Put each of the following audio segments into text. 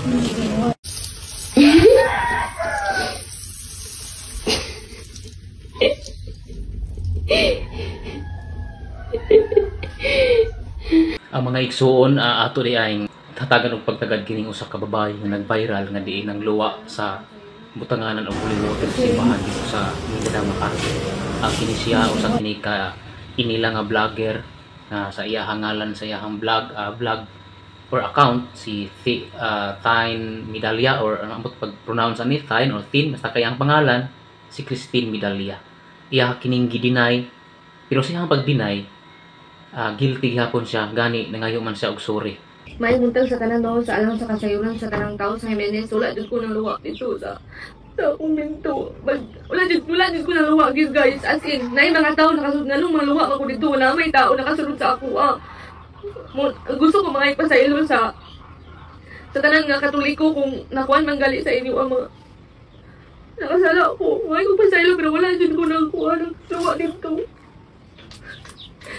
Ang mga igsuon, ato di ay hatagan og pagtagad kining usa ka babae nga nag-viral nga diin ang luwa sa butanganan og holy water sa simbahan dito sa Mindanao, Makati. Ang kini siya usa kini ka inila nga vlogger na sa iyahang ngalan sa iyahang vlog or account si Thine Medalla, or ano ang pag-pronounce ani, Thine or Thin, basta kay ang pangalan si Christine Medalla. Iya kining gi-deny, pero sa iyang pag-deny, guilty gihapon siya, gani nangayo man siya og sorry. May buntag sa tanan no, sa alang sa kasayuran sa tanang tao sa Jimenez, wala jud ko nang luwa dito sa akong minto. Wala jud ko nang luwa gid, guys. As in, naay mga tao nakasulod nganong mga luwa ko dito, wala may tao nakasulod sa ako. Ah. Mo, gusto ko mga ipasaylo sa tanan nga Katoliko kung nakuan man gali sa inyo ang mga nakasala ko. May ko pasaylo pero wala jud ko nang kuha ng luwa dito.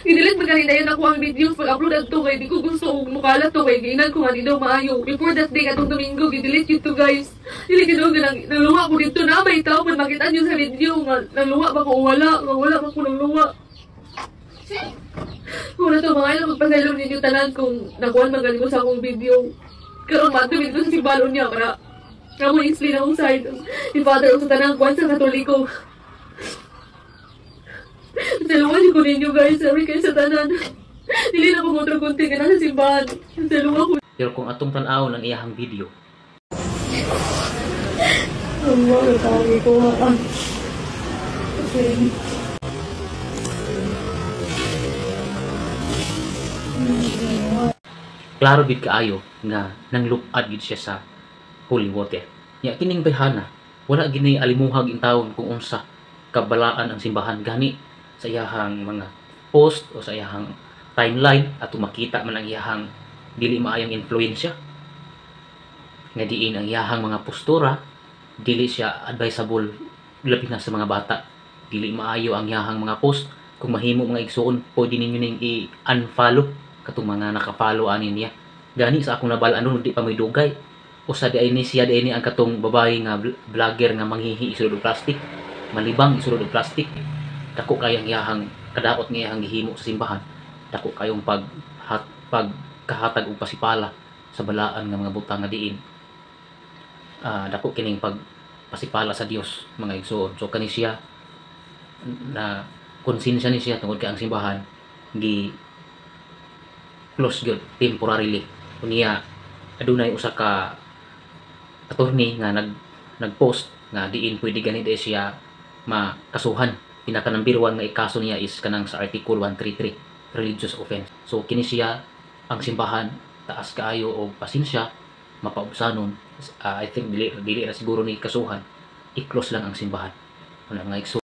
I-delete man gani dayon ako ang videos pag-upload adto kay di ko gusto og mukalat to kay giinan ko nga di daw maayo. Before that day katong Domingo, gi-delete yun to, guys. Dili gid nang naluwa ko dito na may tao man makita niyo sa video nga naluwa ba ko o wala, nga wala ba ko nangluwa. Wala to mga ilang magpasaylo ninyo tanan kung nakuan man gani ko sa akong video. Karon mato dito sa simbalon niya para kamo explain akong side. Ni Father sa tanang kuan sa Katoliko. Saluhan ko ninyo, guys. Sabi kayo sa tanan. Dili na ko motor kunti ka na sa simbahan. Saluhan ko. Pero kung atong tan-awon ang iyahang video, klaro gid kaayo nga nanglupad gid siya sa holy water. Nya kining bayhana, wala gini alimuhag intawon kung unsa kabalaan ang simbahan, gani sa iyahang mga post o sa iyahang timeline ato makita man ang iyahang dili maayong influensya nga diin ang iyahang mga postura dili siya advisable, labi na sa mga bata. Dili maayo ang iyahang mga post. Kung mahimo mga igsuon, pwede ninyo ning i-unfollow katong mga naka-follow ani niya. Gani sa akong nabal-an di pa may dugay usa di ay ni siya di ay ni ang katong babae nga vlogger nga manghihi isulod og plastic, malibang isulod og plastic. Dako kayang iyahang kadaot nga iyahang gihimo sa simbahan. Dako kayong pagkahatag og pasipala sa balaan nga mga butang nga diin. Dako kining pagpasipala sa Dios mga igsoon. So kani siya na konsensya ni siya tungod kay ang simbahan gi close gyud temporarily. Unya adunay usa ka attorney nga nag-post nga diin pwede gani di siya makasuhan. Pinaka number 1 nga ikaso niya is kanang sa Article 133, religious offense. So kini siya ang simbahan taas kaayo og pasensya mapaubsanon. I think dili ra siguro ni kasuhan, i-close lang ang simbahan. Wala mga igsoon.